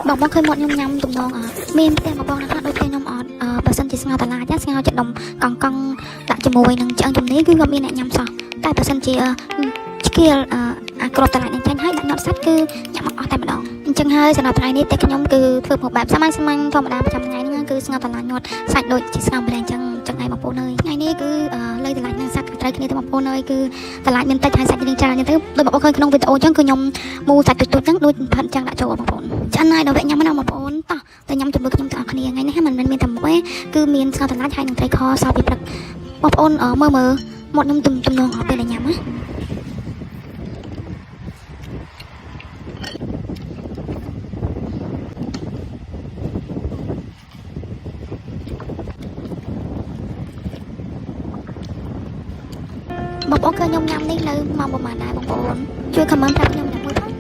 បងបងឃើញមាត់ខ្ញុំញ៉ាំទំនងអត់មានផ្ទះបងបងណាខ្លះដូចផ្ទះខ្ញុំអត់អឺបើសិនជាស្ងោរតឡាចស្ងោរចិត្តដុំកង់កង់ដាក់ជាមួយនឹងឆ្អឹងជំនីគឺក៏មានអ្នកញ៉ាំសោះតែបើសិនជាឆ្កៀលអាក្របតឡាចនឹងចាញ់ហើយដាក់ញាត់សាច់គឺញ៉ាំអត់អស់តែម្ដងអញ្ចឹងហើយសម្រាប់ថ្ងៃនេះតែខ្ញុំគឺធ្វើមកបែបសាមញ្ញសាមញ្ញធម្មតាប្រចាំថ្ងៃហ្នឹងគឺស្ងោរតឡាចញាត់សាច់ដូចជាស្ងោរម្ល៉េះអញ្ចឹងចឹងហើយបងប្អូនអើយថ្ងៃនេះគឺលើតឡាចនិងសាច់ត្រូវគ្នាទៅបងប្អូនអើយគឺតឡាចមានតិចហើយសាច់រៀងច្រើនអញ្ចឹងទៅដូចបងប្អូនឃើញក្នុងវីដេអូអញ្ចឹងគឺខ្ញុំមូសាច់ទុចៗហ្នឹងដូចផិតអញ្ចឹងដាក់ចូលបងប្អូនឆ្អិនហើយដល់វគ្គញ៉ាំណាបងប្អូនតោះទៅញ៉ាំជាមួយខ្ញុំទាំងអស់គ្នាថ្ងៃនេះមិនមែនមានតែមុខទេគឺមានស្ងោរតឡាចហើយនឹងត្រីខសពីព្រឹកបងប្អូនមើលមើលមាត់ខ្ញុំទំទំនងអត់ពេលដែលញ៉ាំណា បងប្អូនឃើញខ្ញុំញ៉ាំនេះនៅម៉ោងប្រហែលដែរបងប្អូនជួយ comment ប្រាប់ខ្ញុំម្នាក់មួយផង។